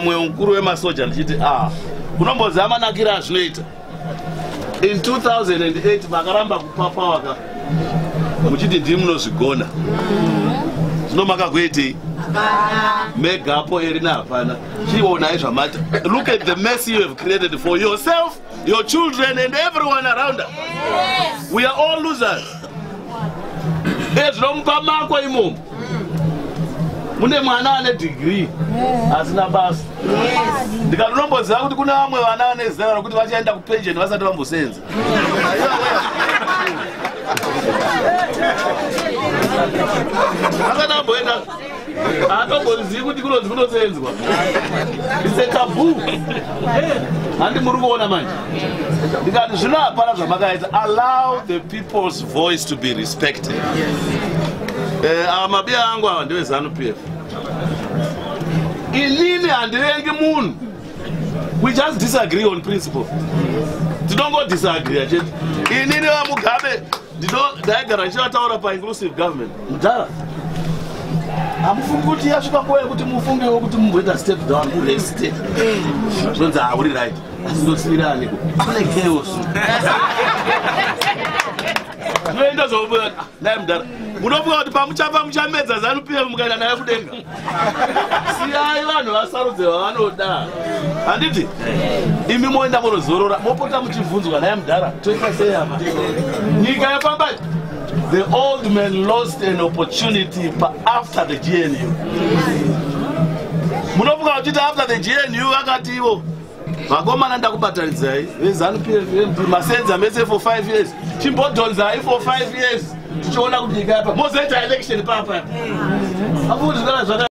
Mumwe mukuru wemasoja ndichiti, ah, unomboziva manakiro azvinoita. In 2008 makaramba kupa power ka, muchiti ndii munozvigona. Zvino makagoitei? Megapo erina hapana. Chionai zvamata. Look at the mess you have created for yourself, your children and everyone around us. We are all losers. Ezvinomupa mako imomo mune mwana ane degree asina basa. Ndikatonomboziva kuti kune vamwe vana vane zera rokuti vachaenda kupension vasati vambosenza. Vasati vamboenda, haatombozivi kuti kunonzi kunosenzwa. It's a taboo. Handi muri kuona manje? Ndikati zvino hapana zvamakaita. Allow the people's voice to be respected. Ava mabiya angu ava ndeveZANU PF. Inini handivengi munhu. We just disagree on principle. Tinongodisagree chete. Inini vaMugabe ndaigara ndichivataura painclusive government. Mudhara, hamufungi kuti yasvika nguva yekuti mufungewo kuti mumboita step down, mureste? Zvinonzi hauri right, asi ndosiyira aniko? Kune chaos. Zvinoenda zvobuda. Dai mudhara, munofunga kuti pamuchafa muchamedza ZANU PF mukaenda naye kudenga? Siyai vanhu vasarudze vavanoda, handiti? Imi moenda munozorora, mopota muchibvunzwa, naye mudhara, toita sei apa? Nyika yafamba. The old man lost an opportunity after the GNU. Munofunga kuchiti after the GNU vakati ivo, vakomana, ndakubatanidzai veZANU PF, MP, masenza mese for 5 years, chimbodhonzai for 5 years tichiona kuti nyika yapa mozoita election papa afuti zvakana zvaka.